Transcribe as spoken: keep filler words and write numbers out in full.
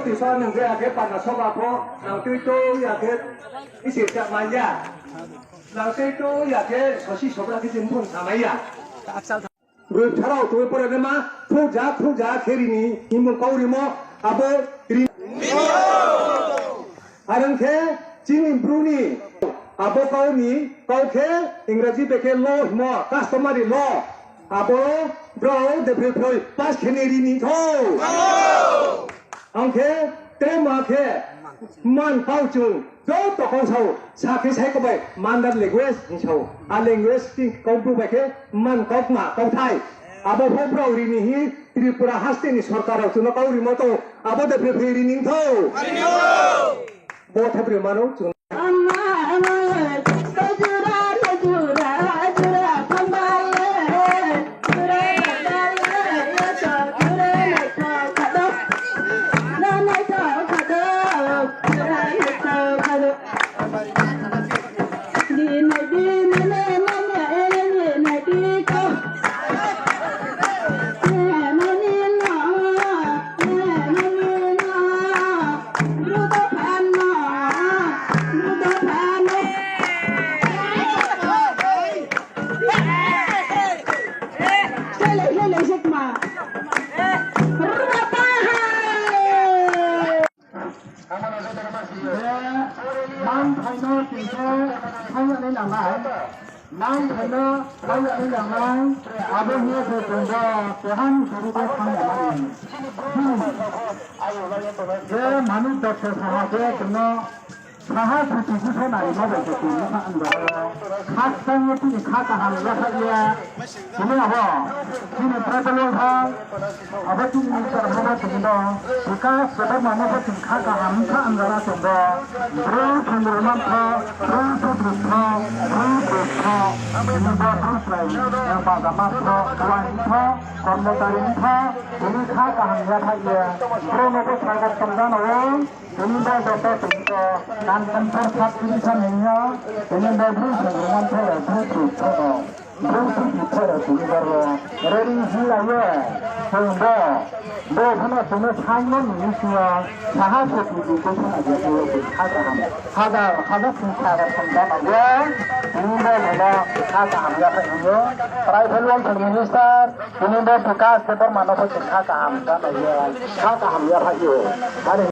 Tisa nung je akhe pana soba pho, nang twi to ya khe isi cha manya. Nang twi to ya khe sosi sobra khe jin bun samaya. Rwpharao twi pore ma thuja thuja khe rini imung kau rimo abo ri. Arang khe chini bruni abo kau ni kau khe Ingraji bai khe law himo, customary law. Abo bro de phre phre pass khe ni rini tho. Ang khe tre ma khe man kau chung joto kau sao sa khe sai ko bai mandar language hing sao. A language ti kau bru bai khe man kau ma kau thai. Abo pho bro rini hi Tripura haste ni sorkar rok chuno kau rimo to abo de phre phre rini tho. Bo thepre mano chung. Mang phaino twiso thangya nai nangnai. Mang phaino thangya nai nangnai. Abo hiya se tongbo keha ni sari de thangya nai. Hmm. Je manu doktor saha je tongno saha suti gusa nai ma bai se tongno kha ang doro. Khak tangya tini kha kaham ya kha ya. Tini abo, tini tribal wall hai, abo tini minister haba tini do, Vikas Debbarma no bo tini kha kaham kha anjara tong do, bro Chandra Nath tho, bro Sudri tho, bro Bro tho, tini bo bro Trai, yang baga ma tho, wani tho, kormotari tho, tini kha kaham ya thai ya, bro no bo sagar tong jano o, tini bo joto tini ko, kan kan thar sat tini san hinya, tini bo bro Chandra Nath tho, bro Bro tho do. Bro twi twi phara tini baro ready hinlaiye. Chwng bo, bo phano chwngno saimon ni sio saha se twi twi khe phano je twi twi kha kaham. Haja, haja twi kha kaham da ma ya. Tini bo lama kha kaham ya kha hinyo. Tribal welfare minister, tini bo Vikas Debbarma no bo twi kha kaham da ma ya. Kha kaham ya kha yo. Ani